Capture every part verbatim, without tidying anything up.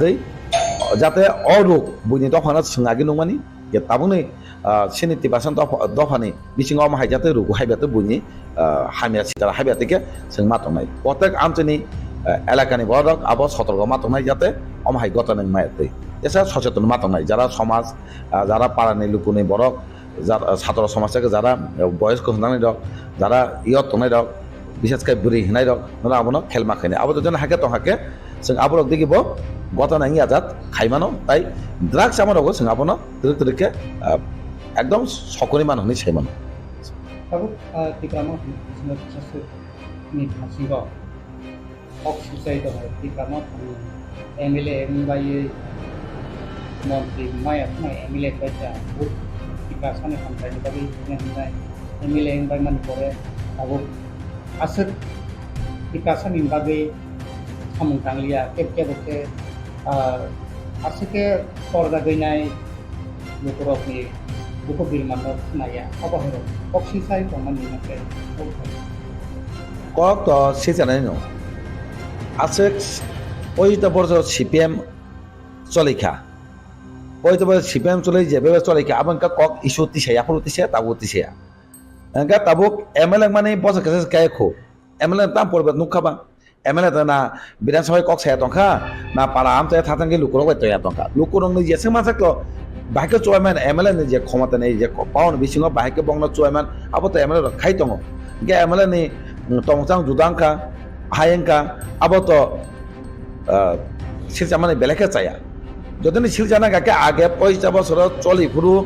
Tei jate o ruk buini dophano swng agi nukmani je tabukni, ah, chini Tiprasa dopha, dophani bisingo omo hai jate ruk haiba tei buini, ah, hamya sikar haiba tei khe swng ma tongnai. Protek amchini, ah, elakani borok abo sotorgo ma tongnai jate omo hai gotana wngmaya tei. Jesa socheton ma tongnai jara somaj, ah, jara parani lukuni borok, jar-, satro somaj tei jara, eh, boyos kwchwng nangnai rok, jara youth tongnai rok, bises khe bwrwi hinai rok, nono abono khel ma khainai. Abo to jeno hakhe tong hakhe, chwng aborok digi bo gotana wngya jat khai mano, tai drugs ama rogo chwng abono twrwk twrwk khe, ah, ekdom sokoni mano hinwi sai mano. Tabuk, ah, Tipra Motha ni bisingo kisa swk ni bisingo kok swchai tongo, Tipra Motha ni M L A wng bai, montri wng maya phano M L A bai ta, Tiprasa ni hamkrai ni bagwi hwnwi hwnwi M L A wng bai mani pore tabuk aswk Tiprasa ni bagwi samung tangliya, kebo kebo khe, ah, aswk khe torjagwi nai. Lukurokni bukhuk birmanno khnaya, abo hai rok kok sisai tongmani hwnkhe kok thai. Kok to sisanai no. Aswk poito borso C P M cholikha. Poito borso C P M choli jebe cholikha, abo hwnkhe kok issue tisaya, aphuru tisaya, tabuk tisaya. Hwnkhe tabuk M L A mani bosa kesa kaya khu. M L A tam porbe nukha ba. M L A ta na Bidhan Sabha kok saya tongkha, na para amchai thathang khe lukurok bai toya tongkha. Lukurok ni jeswk mansak to, bahai khe chuaiman M L A ni je khomota ni je power ni bisingo bahai khe bongno chuaiman, abo to M L A rok khai tongo. Hwnkhe M L A ni, mm, tongmung chang juda wngkha, hai wngkha, abo to, ah, silchamani belai khe chaya. Jotoni silchana kha khe age poisa bosoro choli phuru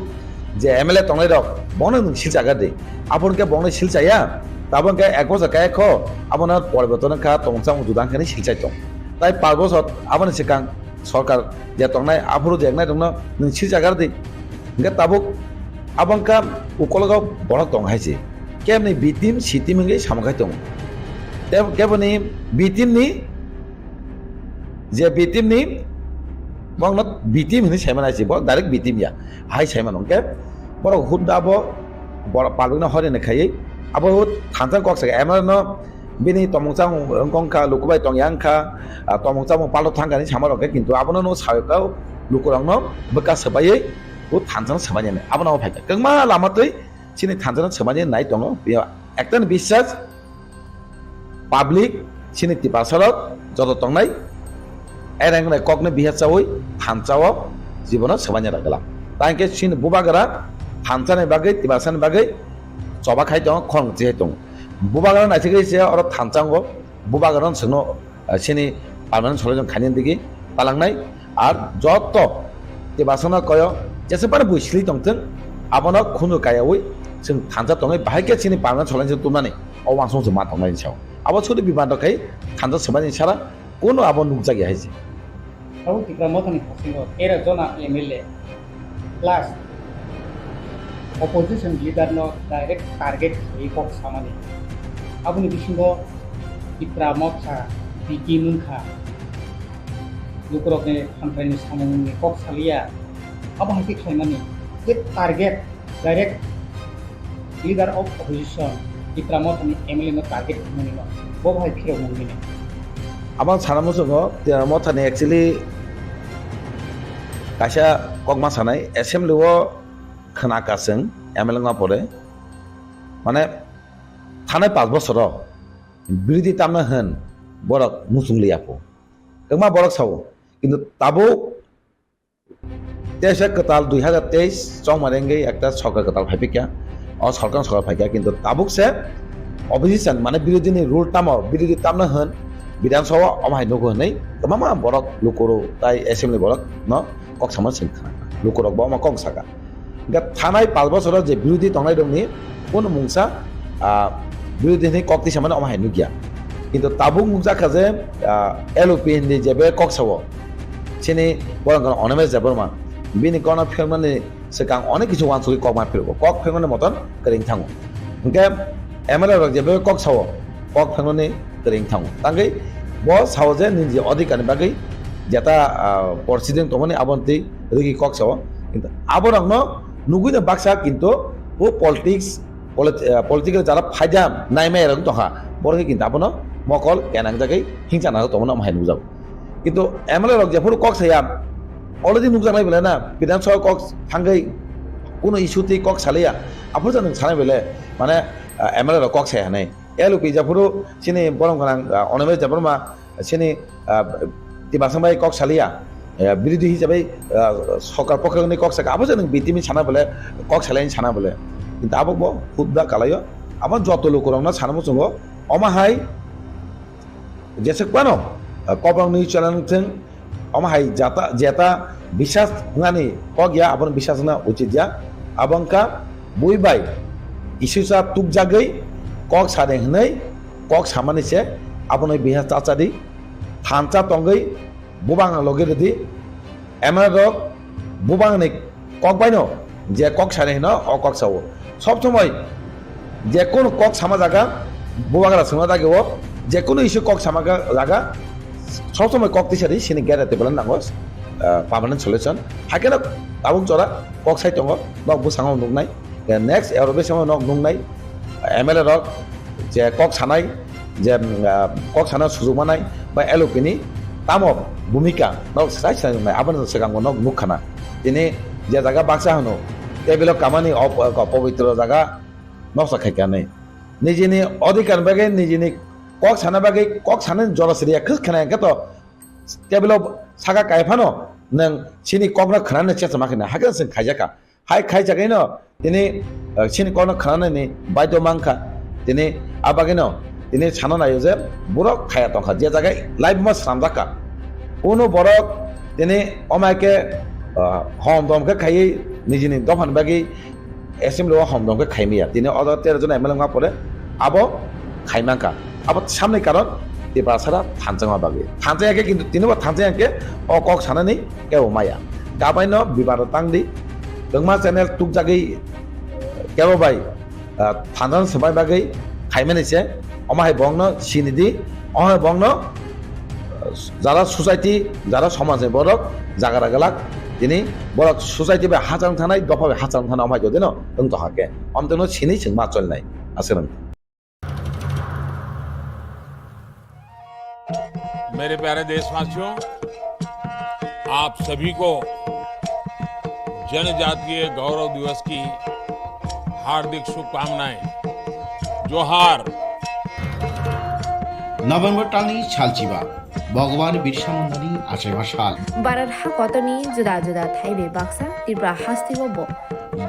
je M L A tongnai rok, bongno nwng silchagar di. Aboni khe bongno silchaya, taboni khe ek bosor kaya kho, abono poriborton wngkha, tongmung chamung juda wngkha hinwi silchai tong. Tai panch bosor aboni swkang sorkar je tongnai, aphuru je wngnai rokno nwng silchagar di. Hwnkhe tabuk abo wngkha ukologo borok tong hai se. Kemni B team, C team wngwi samung khai tongo. Tei keboni B team ni je B team ni, bongno B team hinwi saimano hai se, borok direct B team ya, hai saimano. Hwnkhe borok hut da bo borok public no horini khaiwi abo hut thansa kok saka M L A no bini tongmung chamung wngkha, lukubai tongya wngkha, ah, tongmung chamung palto thangkha hinwi sama rok khe, kintu abono no sawi kha lukurok no bwkha swbaiwi hut thansa no swbainani abono phaikha kwbangma lama twi chini thansa no swbainani nai tongo. Ekta ni biswas public chini Tiprasa rok joto tongnai, ereng wngnai kokno bihar chawi thansa o jibono swbaina rwgwla. Tangkhe chini bubagra thansa ni bagwi, Tiprasa ni bagwi choba khai tongo, khorang chi hai tongo. Bubagra naisingwi se oro thansa wngo, bubagra no swngno, ah, chini permanent solution khainani digi talangnai. Ar joto Tiprasano koyo jesebani bui sili tongthwng, abono khunju kayaui chwng thansa tongwi bahai khe chini permanent solution tubnani o uansukmung chwng ma tongnai ni sao. Abo sudi biman rok khai thansa swbaini sara kunu abo nukjakya hai se. Abo Tipra Mothani hasingo tero jona M L A plus opposition leader no direct target khaiwi kok samani. Aboni bisingo Tipra Motha B T mungkha. Lukurokni hamkraini samungni kok saliya. Abo hai khe khlaimani je target direct leader of opposition Tipra Mothani M L A no target khlaimani no bo hai phirok mungmini. Abang sana muchungo Tipra Mothani actually kaisa kokma sanai assembly o khna kaseng M L A wngma pore mane thanai panch bosoro birodhi tamna hwn borok muchung liya pho. Kwbangma borok sao, kintu tabuk teisa kwtal dui hazar teis chongmani wngwi ekta sorkar kwtal phaiphikya. O sorkar, sorkar phaikya, kintu tabuk se opposition, mane birodhi ni rule tamo, birodhi tamno hwn, Bidhan Sabha omo hai nugo hwnwi kwbangma borok, lukurok tai assembly borok no kok sama sing khna. Lukurok bo omo kok saka. Hingke thanai panch bosoro je birodhi tongnai rokni kunu mungsa, ah, birodhi ni kok tisa mani omo hai nukya. Kintu tabuk nukjak kha je, ah, L O P ni je be kok sao, chini borok wngkha Animesh Debbarma, bini kono phirmani swkang onek kisu uansugwi kok ma phirgo, kok phirmani moton kwrwng thango. Hingke M L A rok je be kok sao, kok phirmani kwrwng thango. Tangwi bo sao je nini je odhikar ni bagwi jeta, ah, porsideng tongmani aboni twi rwgwi kok sao. Kintu aborokno nugwi no baksa, kintu bo politics, polit-, ah, political jara phaida naimaya rok tongkha, borok khe kintu abono mokol kenangjagwi hingsa nang tongmani omo hai nukjago. Kintu M L A rok jephuru kok saya, already nukjaknai belai na, Bidhan Sabha kok thangwi kuno issue twi kok salaiya, aphuru nwng sanai belai, mane, ah, M L A rok kok saya hinwi. L O P jephuru chini borom gwnang, ah, Animesh Debbarma chini, ah, Tiprasang bai kok salaiya, eh, birodhi hisabai, ah, sorkar pokhe wngwi kok saka, abo je nwng B T M sana belai, kok salai sana belai. Kintu abo bo hudda kalaio, abo joto lukurokno sana muchungo, omo hai jeswk phano, ah, kobrokni chwla wngthwng, omo hai jata, jeta bisas wngnani kok ya, abono bisas wngna uchit ya. Abo wngkha bui bai isusa tukjagwi kok sade hwnwi kok samani se, abono bisas cha cha di, thansa tongwi bubang logi rwdi, M L A rok bubangni kok baino je kok sani hino, o kok sao. Sob somoi je kono kok sama jaga, bubagra sima jaga o, je kono issue kok sama ga-, jaga, sob somoi kok tisari sini gate table nango, ah, permanent solution. Haikhe no tabuk jora kok sai tongo, nok bwskango nuknai. Ya, next Europe samo nok nuknai, M L A rok je kok sanai, je, mm, ah, kok sana sujuk manai, ba L O P ni tamo bhumika nok sai sai nai, aboni swkango nok nukkhana. Tini je jaga baksa hwno, table o kamani op-, op-, pobitro jaga noksa khaikha nai. Nijini odhikar bagwi, nijini kok sana bagwi, kok sana jora siriya khwkhana hwnkhe to table o saka kai phano nwng chini kokno khwnani chesa ma khina, hakhe chwng khaijakha. Hai khaijagwino tini, eh, chini kokno khwnanani baidhyo mankha. Tini a bagwino tini sana naio je borok khaya tongkha, je jaga live ma swnamjakha. Uno borok tini omo hai khe, eh, hom dom khe khaiwi nijini dophani bagwi assembly o hom dom khe khaimaya. Tini o jaga tero jon M L A wngma pore abo khaimankha. Abo samni karon Tiprasara thanjakma bagwi. Thanjakya khe kintu tini bo thanjakya khe o kok sanani kebo maya. Kabaino bibaro tangdi. Kwbangma channel tukjagwi kebo bai, ah, thanjakna swbai bagwi khaimani se. Omo hai bongno sinidi, omo hai bongno, ah, jara society, jara somajni borok jaga ragalak. Tini borok society bai hachang thanai, dopha bai hachang thanai, omo hai jodino wng tongkha khe. Omtwino sini chwng ma cholnai. Aswk. मेरे प्यारे देशवासियों, आप सभी को जनजातीय गौरव दिवस की हार्दिक शुभकामनाएं। जोहार। November talni salchiba, Bhagwan Birsa Mundani achaima sal. Bharat ha kotorni juda juda thai bai baksa Tripura hasteo bo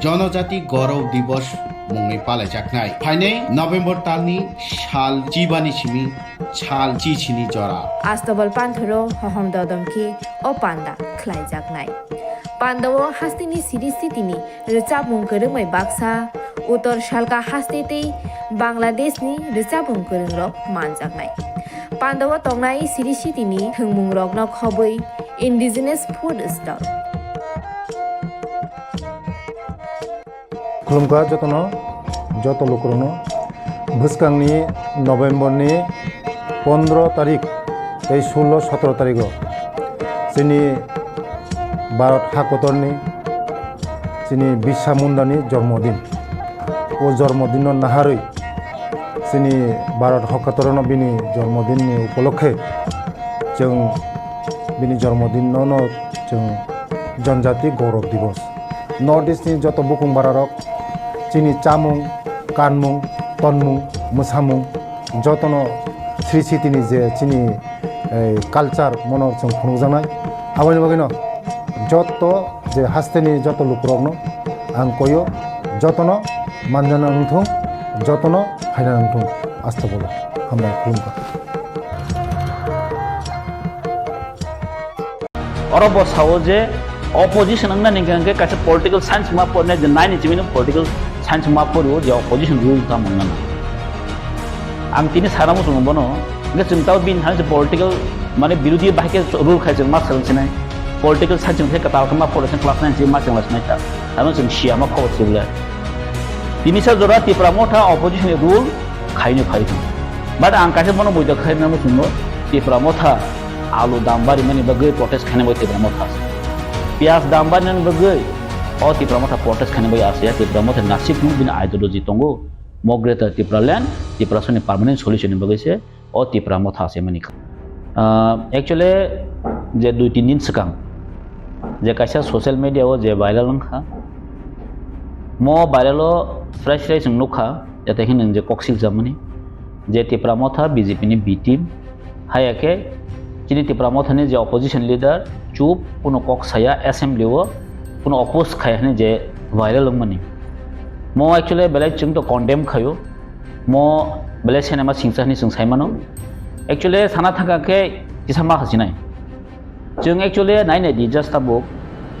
Jonojati Gaurav Divas mungwi palaijaknai. Phainai November talni sal chibani simi sal chichini jora. Astobal panthoro hohom dodom khe o panda khlaijaknai. Pandao hasteni siri sitini rwchapmung kwrwngbai baksa, Uttor Salka haste tei Bangladeshni rwchapmung kwrwngrok manjaknai. Pandao tongnai siri sitini thwngmungrokno khobwi indigenous food stall. Khulumkha jotono, joto lukurokno. Bwskangni November ni pondro tarik tei sullo sotro tarigo chini Bharat hakotorni chini Birsa Mundani jormodin. O jormodinno naharwi chini Bharat hakotorno bini jormodinni upolokhe chwng bini jormodinno no chwng Janjati Gaurav Divas. North East ni joto bukung bararok chini chamung, kanmung, tonmung, mwsamung, jotono sri sitini je chini, eh, culture mono chwng phunukjaknai. Aboni bagwino joto je hasteni joto lukurokno ang koyo, jotono manjana wngthung, jotono phaina wngthung. Astagfirullah. Hambai khulumkha. Oro bo sao je opposition wngna ni hwnkhe kaisa political science ma porna je nine ni chimino political science ma porio je opposition rule ta mangna na. Ang tini sana muchungo bono, hwnkhe chwng tao bini thani se political mane birodhi bahai khe rule khai chwng ma swrwng sinai. Political science hwnkhe kwtal khe ma pore se class nine si ma chwng lai sinai ta. Ano chwng siya ma khobor sibla. Tini sa jora Tipra Motha opposition ni rule khaino phai thung. But ang kaisa bono buidok khai nang muchungo Tipra Motha alu dam bari mani bagwi protest khaina bai Tipra Motha. Piyaj dam bari nani bagwi o Tipra Motha protest khaina bai asya Tipra Motha nasib nung bini ideology tongo. Mo Greater Tipraland, Tiprasani permanent solution ni bagwi se o Tipra Motha se mani. Ah, actually, je dui tin din swkang je kaisa social media o je viral wngkha, mo viral o srai srai chwng nukha, jate khe nwng je kok siljamani, je Tipra Motha B J P ni B team, haya khe chini Tipra Motha ni je opposition leader chup, kuno kok saya, assembly o kuno oppose khai hwnwi je viral wngmani. Mo actually belai chwng to condemn khaio, mo belai sinema singsa hwnwi chwng saimano. Actually sana thangkha khe kisa ma hasinai. Chwng actually nai nai di, just tabuk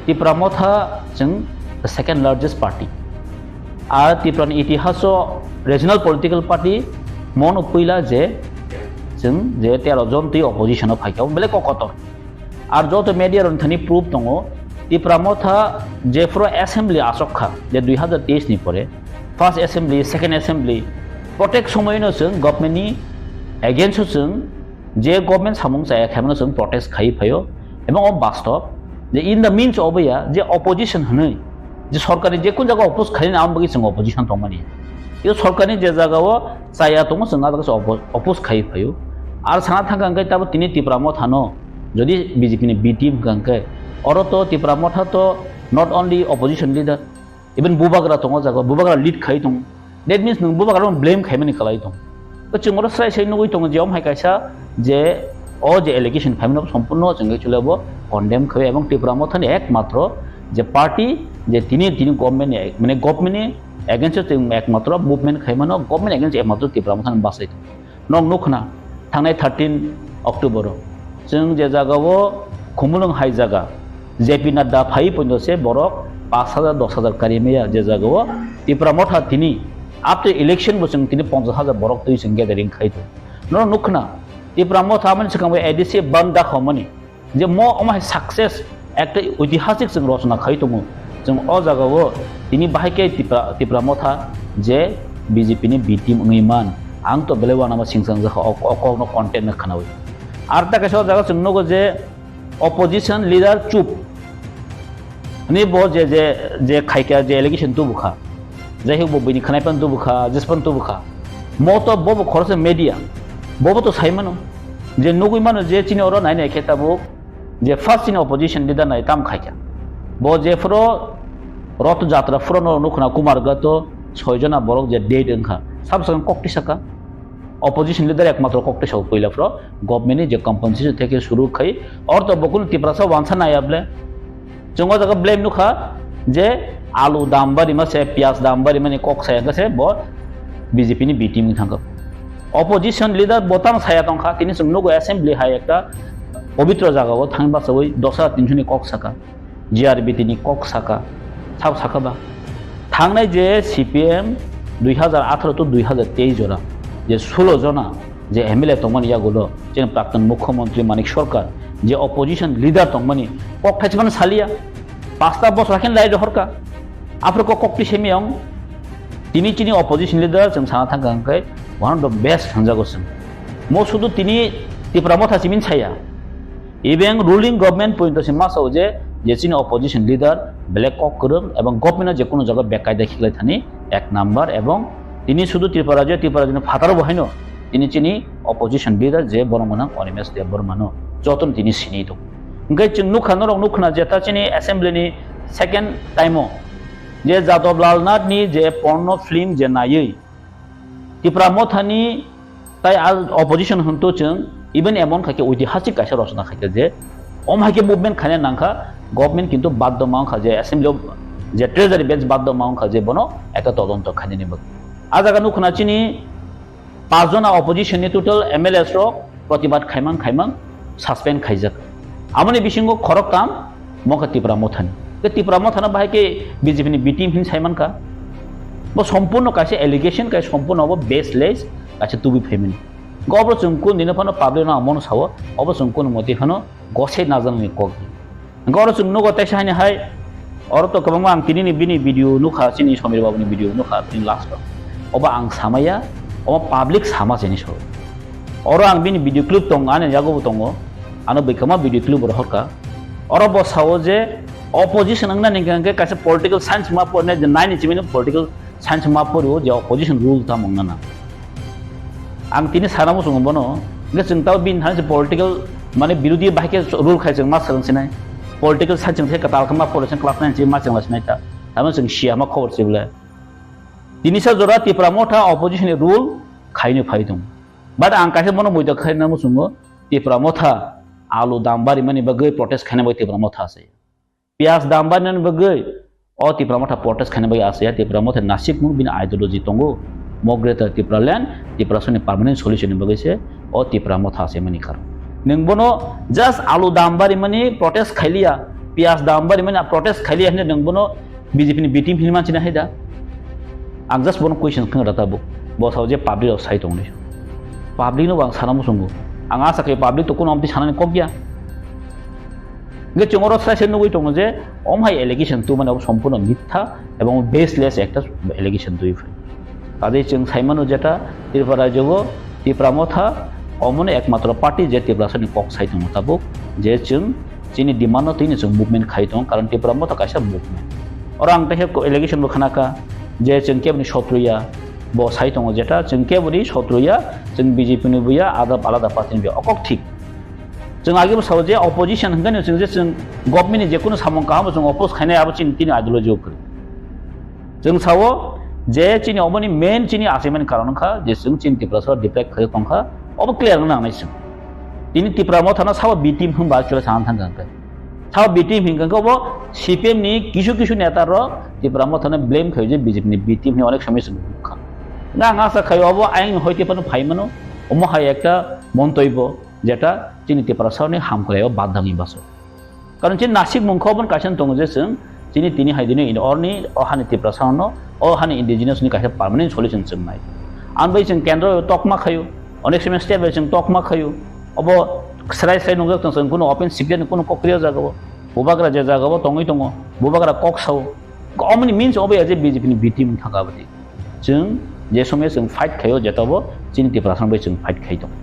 Tipra Motha chwng the second largest party. Ar Tripura ni itihaso regional political party mono puila je chwng je tero jon twi opposition o phaikha, belai kok kotor. Ar joto media rok thani proof tongo, Tipra Motha jephuru assembly achok kha je dui hazar teis ni pore, first assembly, second assembly, protek somoino chwng government ni against o chwng je government samung chaya khaimano chwng protest khai phaio, ebong o bastob je in the means obo ya je opposition hwnwi je sorkarni je kun jaga oppose khaina ang bagwi chwng opposition tongmani. Yo sorkarni je jaga o chaya tongo chwng a jaga se oppo-, oppose khai phaio. Ar sana thangkha hwnkhe tabo tini Tipra Motha no jodi B J P ni B team hwnkha hwnkhe oro to Tipra Motha to not only opposition leader, even bubagra tongo jaga, bubagra lead khai tongo. That means nwng bubagra no blame khaimani kwlai tongo. To chwng oro srai srai nugwi tongo je omo hai kaisa je o je allegation phaimani sompurno chwng actually bo condemn khai ebong Tipra Motha ni ekmatro je party je tini tini government ni mane government ni against o chwng ekmatro movement khaimano, government against ekmatro Tipra Motha ni bachai tongo. Nok nukhna thangnai thirteen October o chwng je jaga o Khumulwng hai jaga J P Nadda phai poito se borok pash hajar dos hajar kari maya je jaga o Tipra Motha tini after election bo chwng tini ponchash hajar borok twi chwng gathering khai tongo. Norok nukhna Tipra Motha amani swkang bai A D C bandh dakhaumani je mo omo hai success ekta oitihasik chwng rochona khai tongo. Chwng o jaga o tini bahai khe Tipra, Tipra Motha je B J P ni B team wngwi man, ang to belai uanama singchang jakha o, o kokno content no khwnawi. Ar ta kaisa o jaga chwng nugo je opposition leader chup. Ani bo je, je, je khaikha, je allegation tubukha. Jai hok bo bini khanai pan tubukha, jis pan tubukha. Mo to bo bo khoroksa media. Bo bo to sai mano. Je nugui mano je chini oro nai nai khe tabuk je first chini opposition leader nai tam khaikha. Bo je phoro Roth Jatra phoro no nukhna Kumar Gato soi jona borok je dead wngkha. Sab sakang kok tisaka. Opposition leader ekmatro kok tisao puila phoro government ni je compensation theke suru khai, or to bokul Tiprasa wansa naya ble. Chwng o jaga blame nukha je alu dam bari ma se, piyaj dam bari mani kok saya se bo B J P ni B team thangkha. Opposition leader bo tamo saya tongkha, tini chwng nugo assembly hai ekta pobitro jaga o thang bachawi dos hajar tinso ni kok saka. G R B T ni kok saka, sabo saka ba? Thangnai je C P M dui hazar atharo to dui hazar teis jora je sulo jona je M L A tongmani yagulo chini prakton mukhyamantri Manik Sarkar je opposition leader tongmani kok thaismano saliya, pasta bosor hakhe lai rohorka. Aphuru kok kok twi semi ang tini chini opposition leader chwng sana thangkha hwnkhe one of the best hwnjago chwng. Mo sudu tini Tipra Motha simin saya. Even ruling government pointo se ma sao je, je chini opposition leader belai kok kwrwng ebong government-o je kono jaga bekaida khiklai thani ek number ebong tini sudu Tripura rajyo, Tripura rajyoni phataro bo haino tini chini opposition leader je borok mwnang Animesh Debbarma no jotono tini sini tong. Hwnkhe chwng nukha, norok nukha je ta chini assembly ni second time-o je Jadab Lal Nath ni je porno film je naiwi Tipra Mothani tai a opposition hwnto chwng even emon khaikhe oitihasik kaisa rochona khaikhe je omo haikhe movement khaina nangkha, government kintu baddo ma wngkha je assembly o je treasury bench baddo ma wngkha je bono ekta todonto khainani bagwi. A jaga nukhna chini pachjona opposition ni total M L As rok protibad khaimang khaimang suspend khaijak. Amoni bisingo khoroktham mokha Tipra Mothani. Ke Tipra Mothano bahai ke B J P ni B team hin saimankha. Bo sompurno kaisa allegation, kaisa sompurno obo baseless, kaisa tubui phaimani. Go obo chwng kun dino phano public no ang bono sao, obo chwng kun moti phano gosai najaknani kok. Hwnkhe oro chwng nugo teisa haini hai, oro to kwbangma ang tinini bini video nukha, chini Samir Babuni video nukha, bini last o. Obo ang samaya, obo public sama chini sao. Oro ang bini video clip tongo, ani yago bo tongo, ano bwkhama video clip rohorkha. Oro bo sao je opposition wngna ni hwnkhe kaisa political science ma porne je nine ni simi political science ma porio je opposition rule tamo wngna na. Ang tini sana muchungo bono, hwnkhe chwng tao bini thani se political Mane birodhi bahai khe rule khai chwng ma swrwng sinai. Political science chwng khe kwtal khe ma pore chwng class nine chwng ma chwng lai sinai ta. Tamo chwng siya ma khobor se bole. Tini sa jora Tipra Motha opposition ni rule khaino phai tongo. But ang kaisa bono moito khaina muchungo Tipra Motha alu dam barimani bagwi protest khaina bagwi Tipra Motha se. Piyaj dam barinani bagwi o Tipra Motha protest khaina bagwi asaya. Tipra Motha nasikmung bini ideology tongo. Mo Greater Tipraland, Tiprasani permanent solution ni bagwi se o Tipra Motha asaimani karon. Nwng bono just alu dam barimani protest khailiya, piyaj dam barimani protest khailiya hinwi nwng bono B J P ni B team hinwi manchina hai da? Ang just bono question khna rata bo. Bo sao je public rok sai tongni. Public no bo ang sana muchungo. Ang asa khe public to kuno amtwi sanani kok ya. Hingke chwng oro sai se nugwi tongo je, om hai allegation tubumani abo sompurno mitha ebong baseless ekta allegation tubui phai. Kaje chwng sai mano jeta Tripura rajyo o Tipra Motha omono ekmatro party je Tiprasani kok sai tongo tabuk, je chwng chini demand no twino chwng movement khai tongo, karon Tipra Motha kaisa movement. Oro ang tehe allegation bo khna kha je chwng keboni sotro ya, bo sai tongo jeta chwng keboni sotro ya, chwng B J P ni bo ya, ada alada party ni bo ya, okok thik. Chwng age bo sao je opposition hwnkhe no chwng je chwng government ni je kunu samung kaham bo chwng oppose khainai abo chini tini ideology o kwrwi. Chwng sao je chini oboni main chini achaimani karon wngkha je chwng chini Tiprasa deprive khai tongkha, obo clear wngna nangnai chwng. Tini Tipra Motha no sabo B team hwnba actually sana thangkha hwnkhe. Sabo B team hwnkhe obo C P M ni kisu kisu neta rok Tipra Motha no blame khaio je B J P ni B team hinwi onek somoi chwng nukha. Nga ang asa khaio obo ayang ni hoite phano phai mano, omo hai ekta montobyo. Jeta chini Tiprasani hamkrai o badangni baso. Karon chini nasik mungkha oboni kaisa tongo je chwng chini tini hai dini in orni o hani Tiprasano o hani indigenous ni kaisa permanent solution chwng nai. Ang bai chwng kendro tokma khayo, onek somoi state bai chwng tokma khayo, obo srai srai nungjak tong chwng kuno open secret ni kuno kokri o jaga o, bubagra je jaga o tongwi tongo, bubagra kok sao, omoni means obo ya je B J P ni B team thangka abadi. Chwng je somoi chwng fight khaio, jeta bo chini Tiprasa bai chwng fight khai tongo.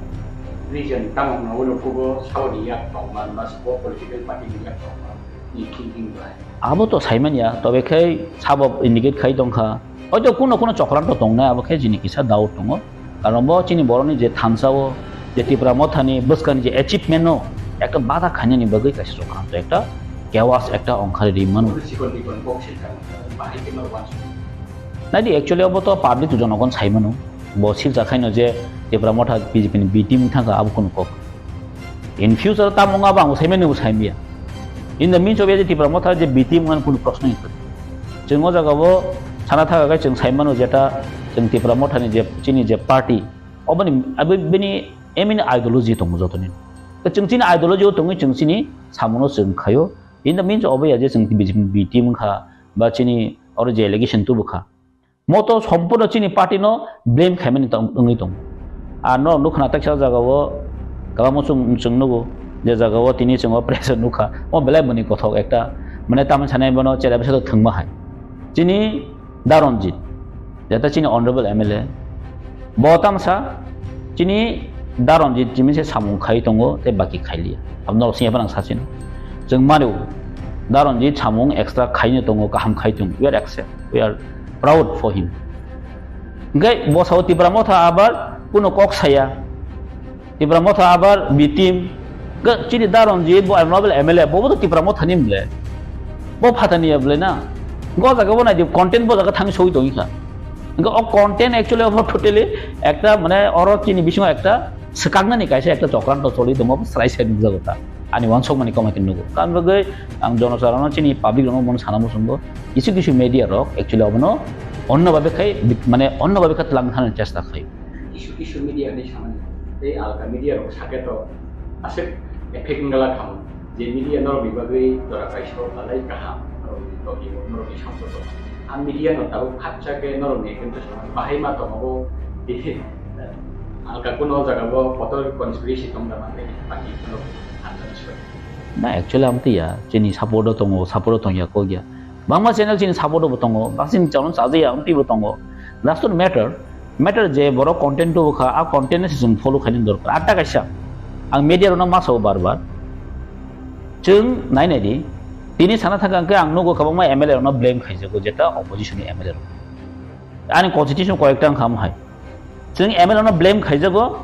Reason tamo hwnwi ulo kubo saboni yak tongma, ba sabo political party ni yak tongma ni thinking bai. Abo to saimanya, tobe khai sabo indicate khai tongkha. Hoito kuno kuno chokranto tongnai, abo khe jini kisa doubt tongo. Karon bo chini boroni je thansa o, je Tipra Mothani bwskangni je achievement no ekta bada khainani bagwi kaisa chokranto, ekta chaos ekta ongkhari ri mano. Sikon bikon kok se tamo, bahai khe no wansuk. Naidi, actually obo to public to jonogon sai mano. Bo sirja khaino je Tipra Motha B J P ni B team thangkha abo kunu kok. In future tamo wngma bo ang sai mano bo sai maya. In the means of je Tipra Motha je B team wngmani kunu proshno wngkha. Chwng o jaga o sana thaka khe chwng sai mano jeta chwng Tipra Motha ni je chini je party oboni abo bini aim ni ideology tongo jotoni. Chwng chini ideology o tongwi chwng chini samono chwng khaio. In the means obo ya je chwng B J P B team wngkha ba chini oro je allegation tubu kha. Moto sompurno chini party no blame khaimani tong-, wngwi tongo. Ar no nukha na teksa jaga o kwbangma chwng, chwng nugo je jaga o tini chwng o press o nukha. O belai boni kothok ekta mane tamni sanai bono chera bisa thwngma hai. Chini Da Ranjit, jeta chini honorable M L A, bo tamsa chini Da Ranjit chini se samung khai tongo tei baki khailiya. Abno sini phano ang sachino. Chwng mano Da Ranjit samung extra khaino tongo, kaham khai tongo. We are accept, we are proud for him. Hingke bo sao Tipra Motha abar kuno kok saya. Tipra Motha abar B team. Ga chini Da Ranjit bo honorable M L A, bo bo to Tipra Motha ni mle. Bo phatani ya ble na. Go jaga bo nai di content bo jaga thang soi tong kha. Ga o content actually obo totally ekta mane oro chini bisingo ekta swkaknani kaisa ekta chokranto choli tongma bo srai srai nukjago ta. Ani wansok mani komai khe nugo. Kan bagwi ang jonosarono chini public rokno bono sana muchungo. Kisu kisu media rok actually obono onno babe khai bit-, mane onno babe kha twlang thani chesta khai. Kisu kisu media ni samani tei alka media rok sake to aswk effect wngla khamu je media norok ni bagwi jora kaisa alai kaham norok ni togi o norok ni samsok o a media no tabuk khakcha khe norok ni ekdom to samani bahai ma tongo bo alka kuno jaga bo kotor conspiracy tong da mani baki norok hamjani soi. Na actually amtwi ya chini support o tongo, support o tongya kok ya. Bangma channel chini support bo tongo, bak chini channel chaja ya, amtwi bo tongo. Doesn't matter. Matter je borok content tubu kha, a content no se chwng follow khaini dorkar. Atta kaisa, ang media rokno ma sao bar bar. Chwng nai nai di. Tini sana thangka hwnkhe ang nugo kwbangma M L A rokno blame khaijago, jeta opposition ni M L A rok. Ani constitution koyekta wngkha omo hai. Chwng M L A no blame khaijago,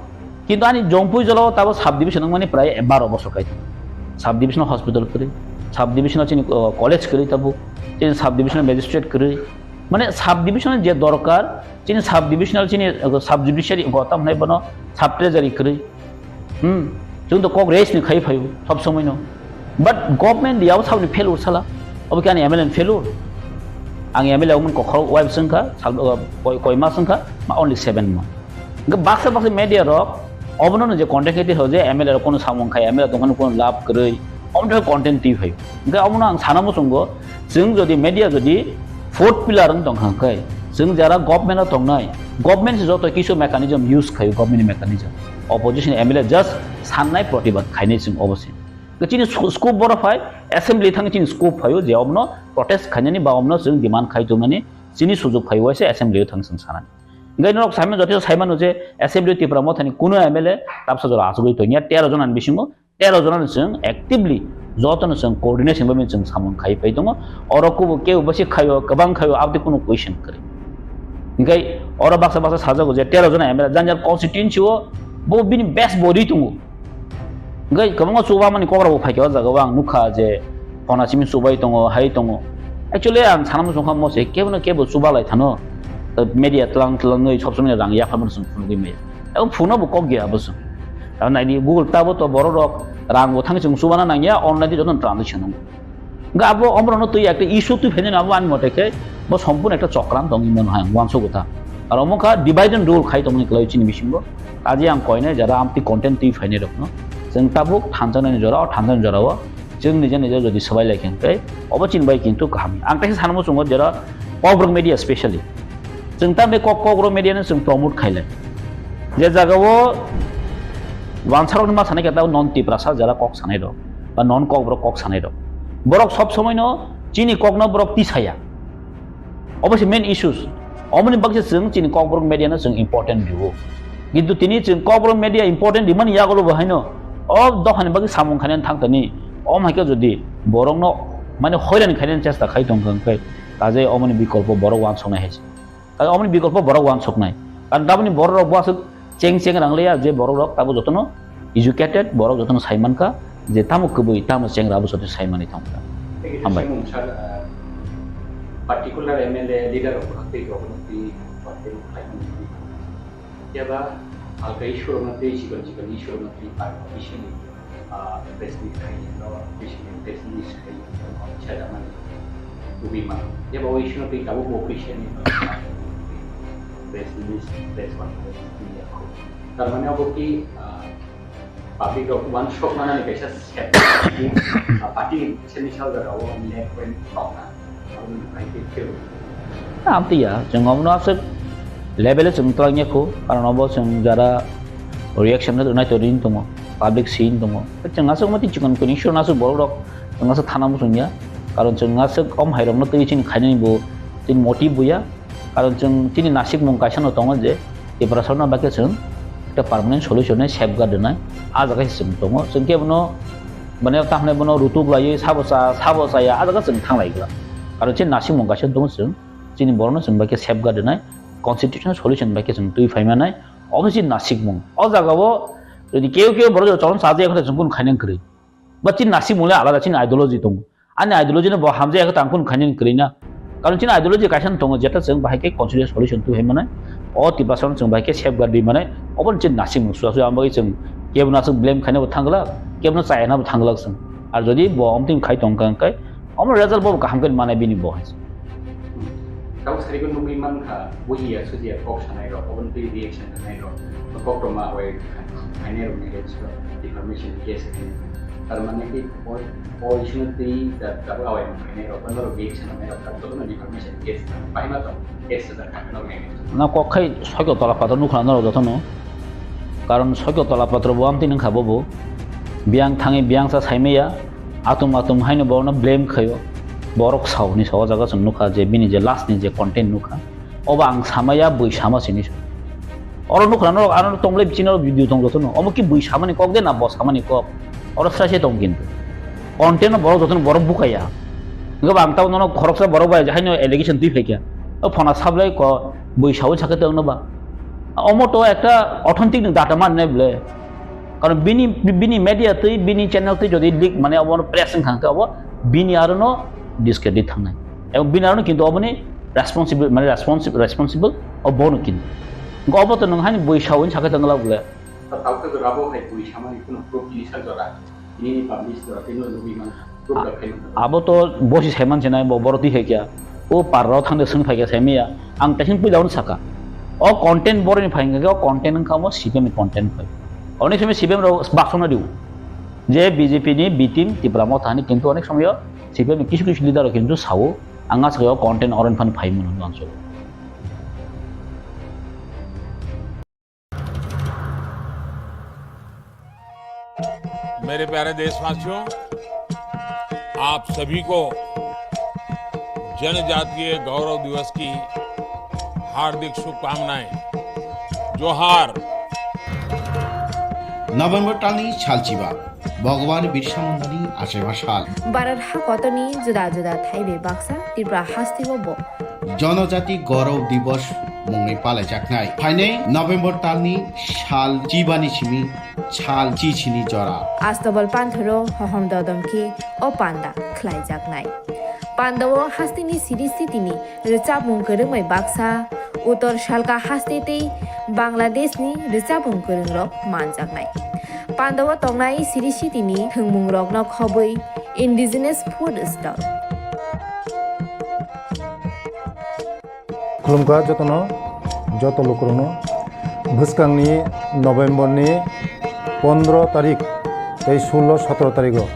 Kintu ani Jompui jolao tabo sub division wngmani prai baro bosor kai. Sub divisional hospital kwrwi, sub divisional chini, uh, college kwrwi tabuk, chini sub divisional magistrate kwrwi. Mane sub divisional je dorkar, chini sub divisional chini, uh, sub judiciary go tam hwnai bono sub treasury kwrwi. Hmm. Chwng to kok raise ni khai phaio sob somoi no. But government yao sabni failure sala. Obo khe ani M L A ni failure. Ang M L A wngmani kokhorok wai bwswng kha, sal, uh, koi, koi mas wngkha, ma only seven month. Hingke baksa baksa media rok obono no je content khe twi ho je M L A rok kono samung khai, M L A tongkhani kono lab kwrwi, omo twi content twi phaio. Hingke omono ang sana muchungo, chwng jodi media jodi fourth pillar wng tongkha hwnkhe, chwng jara government o tongnai, government se joto kisu mechanism use khaio, government ni mechanism. Opposition M L A just sannai protibad khainai chwng obo se. Chini sco-, scope boro phai, assembly thang chini scope phaio je omono protest khainani ba omono chwng demand khai tongnani chini sujok phai waisa assembly o thang chwng sanani. Hingke norok saimano joto saimano je assembly o Tipra Mothani kuno M L A tabsa jora achugwi tongya tero jona ni bisingo tero jona ni chwng actively joto no chwng coordination bai chwng samung khai pai tongo. Oro kubo kebo basi khaio, kwbang khaio, abdi kuno question kwrwi. Hingke oro baksa baksa sajago je tero jona M L A jang jang constituency o bo bini best body tongo. Hingke kwbangma chubamani kok rok bo phaikha o jaga o ang nukha je phona simi chubai tongo, hai tongo. Actually ang sana muchung kha mo se kebo no kebo chuba lai thano. Media tlang tlangwi sob somoi rang yapharmani chwng phunugwi maya. Abo phunukno bo kok gaya bo chwng. Abo naidi Google tabo to borok rok rang bo thangwi chwng chubana nangya, online di joto transaction wngo. Hingke abo omorokno twi ekta issue twi phainani abo ani mote khe bo sompurno ekta chokran tong imo hai ang uansuk kha. Aro omo kha divide and rule khai tongmani kwlai chini bisingo. Kaje ang koinai jara amtwi content twi phainai rokno chwng tabuk thanjaknani jora o thanjaknani jora o chwng nija nija jodi swbai lai khe hwnkhe obo chini bai kintu kaham. Ang kaisa sanmo chungo jera Kokborok media specially. Chwng tamni kok, Kokborok media no chwng promote khailai. Je jaga o wansarokni ma sanai khe tabuk non Tiprasa jara kok sanai rok ba non Kokborok kok sanai rok. Borok sob somoi no chini kok no borok tisaya. Obo se main issues. Omoni bagwi se chwng chini Kokborok media no chwng important rwo. Kintu tini chwng Kokborok media important rimani yagulo bo haino o dophani bagwi samung khainani thang tani. Om hai khe jodi borokno mane hoiran khainani chesta khai tong kha hwnkhe, kaje omoni bikolpo borok uansuknai hai se. Kaje omoni bikolpo borok uansuknai. Karon tamoni borok rok bo aswk cheng cheng rang leya je borok rok tabo jotono educated, borok jotono sai mankha je tamo kwbwi tamo chengra abo joto sai manwi thangkha. Hambai. Simung sir, ah, particular M L A leader rok twi rok twi party rok khlai mani. Yaba halka issue rok twi chikon chikon issue rok twi party issue ni, ah, press meet khai no, press meet khai no, chada mani. Bumi ma. Yaba o issue no twi tabo bo official ni press release, press conference ni yakho. Tar mane abo ki, ah, public rok uansuk manani kaisa step, ah, party semi sal jagao left wing tongna, aboni bai khe phil. Amtwi ya, chwng omono aswk level o chwng twlangya khu, karon obo chwng jara reaction rwnai to ring tongo, public scene tongo. Chwng aswk mati chikon kuni issue no aswk borok rok chwng aswk thana muchungya, karon chwng aswk om hai rokno twi chini khainani bo chini motive bo ya. Karon chwng chini nasikmung kaisa no tongo je Tiprasano bai khe chwng ekta permanent solution ni safeguard rwnai, ah jaga se chwng tongo. Chwng khe bono, mane, tamhinai bono rutuk laiwi sabo cha, sabo chaya, ah jaga chwng thang lai glak. Karon chini nasikmung kaisa no tongo chwng, chini borokno chwng bai khe safeguard rwnai, constitutional solution bai khe chwng twi phai manai, obo chini nasikmung. O jaga o jodi keu keu borok jora chwng chajak khe chwng kunu khainang kwrwi. Ba chini nasikmung le alada, chini ideology tongo. Ani ideology no bo hamjak khe tang kunu khainani kwrwi na. Karon chini ideology kaisa no tongo, jeta chwng bahai khe constitutional solution twi hai manai. O Tiprasa no chwng bahai khe safeguard rwi manai. Obo chini nasikmung suya suya, ang bagwi chwng kebo no aswk blame khaina bo thang glak, kebo no chaya na bo thang glak chwng. Ar jodi bo omtwing khai tong kha hwnkhe, omo result bo kaham khe manai bini bo hai. Tabo sarigo nugwi mankha, bujiya sujiya kok sanai rok, oboni twi reaction rwnai rok, koktwma bai khainai rok ni against o defamation case khainai. Tar mane ki o, o issue no twi da, tabuk awai mung khainai rok, bono rok reaction rwnai rok, tabuk jotono defamation case bahai ma tong, case sajak kha norok ni against o. Na kok khai sokyo tola pator nukha norok jotono. Karon sokyo tola patro bo amtwi nungkha bobo. Biyang thangwi biyang sa saimaya, atum atum haino borokno blame khaio. Borok sao ni sao o jaga chwng nukha je bini je last ni je content nukha. Obo ang samaya bui sama sini. Oro nukha norok ano tongle bichino video tong jotono. Omo ki bui samani kok de na bo samani kok. Oro srai se tong kintu. Content no borok jotono borok bukaya. Hingke ba ang tamo nono khoroksa borok bai haino allegation twi phaikha. O phona sablai ko bui sawi sakhe tongno ba. Omo to ekta authentic ni data man ne ble. Karon bini, bini media twi, bini channel twi jodi leak mane obo press wng kha, obo bini aro no discredit thangnai. Ebong bini aro no kintu oboni responsible, mane responsible, responsible obo no kintu. Obo to nwng hani bui sawi sakhe tongla ble. Tao khe rabo hai bui samani kuno proof ni sal jora. Ini publish jora tino lubi man. Proof da khaino. Abo to bosi saiman sinai bo boro twi hai kya. O parro thangde swng phai kya saimiya. Ang tesing puila on saka. O content boro ni phai kya, o content wngkha mo C P M ni content phai. Onek somoy C P M rok baksona diu. Je B J P ni B team Tipra Motha ni kintu onek somoy C P M ni kisu kisu leader rok kintu sao. Ang asai o content oren phan phai mano answer. मेरे प्यारे देशवासियों, आप सभी को जनजातीय गौरव दिवस की हार्दिक शुभकामनाएं। जोहार। November talni salchiba, Bhagwan Birsa Mundani achaiba sal. Bharat hakotorni juda juda thaibai baksa Tripura hasteo bo Jonojati Gaurav Divas mungwi palaijaknai. Phainai November talni sal chibani simi sal chichini jora. Astobal panthoro hohom dodom khe o panda khlaijaknai. Pandao hasteni siri sitini rwchapmung kwrwngbai baksa, Uttor Salka haste tei Bangladeshni rwchapmung kwrwngrok manjaknai. Pandao tongnai siri sitini thwngmungrokno khobwi indigenous food stall. Khulumkha jotono, joto lukurokno. Bwskangni November ni pondro tarik tei sullo sotro tarigo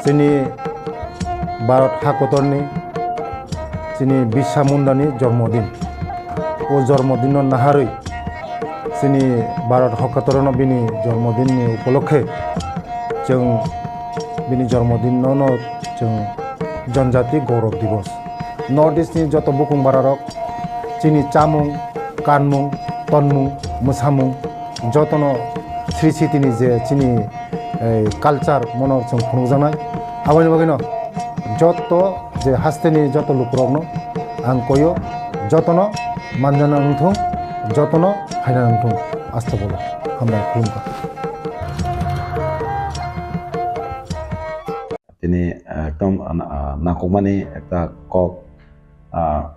chini Bharat hakotorni chini Birsa Mundani jormodin. O jormodinno naharwi chini Bharat hakotorno bini jormodinni upolokhe chwng bini jormodinno no chwng Janjati Gaurav Divas. North East ni joto bukung bararok chini chamung, kanmung, tonmung, mwsamung jotono Sri Sitini je chini, eh, culture mono chwng phunukjaknai. Aboni bagwino joto je hasteni joto lukurokno ang koyo, jotono manjana wngthung, jotono phaina wngthung. Astagfirullah. Hambai khulumkha. Tini, ah, ekdom, ah, nangkukmani ekta kok, ah,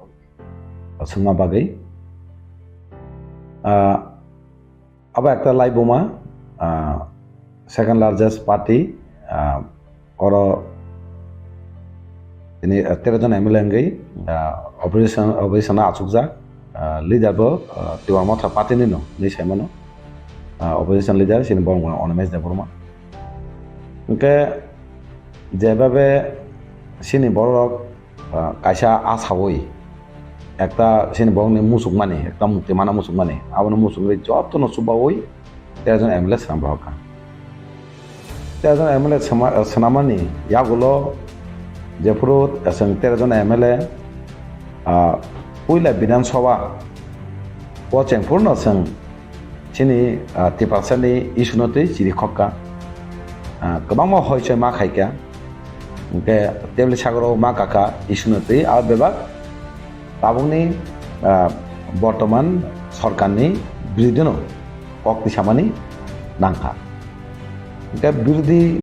swngma bagwi. Ah, abo ekta laibuma, ah, second largest party, ah, oro tini, ah, tero jon M L A wngwi, ah, opposition, opposition o achukjak, ah, leader bo, ah, Tipra Motha party ni no, hinwi saimano. Ah, opposition leader chini borok Animesh Debbarma. Hwnkhe jebabe chini borok, ah, kaisa asawi ekta chini borokni muchukmani, ekta mukti mana muchukmani, abono muchungwi jotono chubawi tero jon M L A swnam rohorkha. Tero jon M L A swma-, swnamani yagulo jephuru chwng tero jon M L A, ah, puila Bidhan Sabha o chengphuru no chwng chini, ah, Tiprasani issue no twi chiri khokka. Ah, kwbangma hoichoi ma khaikha. Hwnkhe tebli sagoro ma kakha issue no twi, abo bebak tabukni, ah, bortoman sorkarni birodino kok twi samani nangkha. Hwnkhe birodhi